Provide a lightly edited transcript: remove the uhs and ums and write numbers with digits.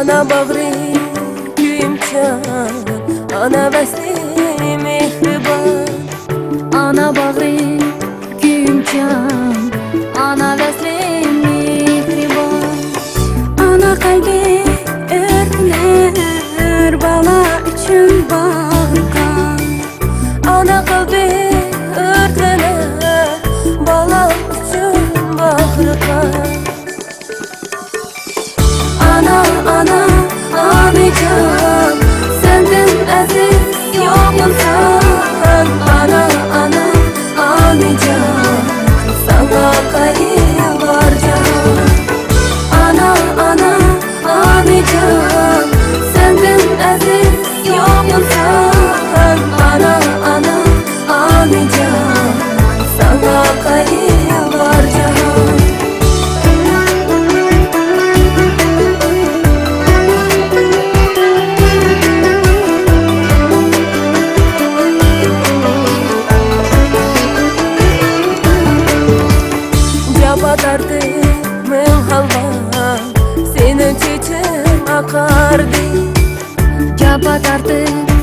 Ana bagry küýümçan, Ana besli mehriban. Ana bagry küýümçan, Ana besli mehriban. Ana kalbi örtüner, Bala üçün bagry kan. Ana kalbi örtlener, Bala üçün bagry kan. Ana, ana, anacan, Senden aziz yok insan. Ana, ana, anacan, Sana kayıl var can. Ana, ana, anacan, Senden aziz yok insan. Ana, ana, anacan, Sana kayıl var can. Japa tartıp min halvan, Senin çeçim akardı. Japa tartıp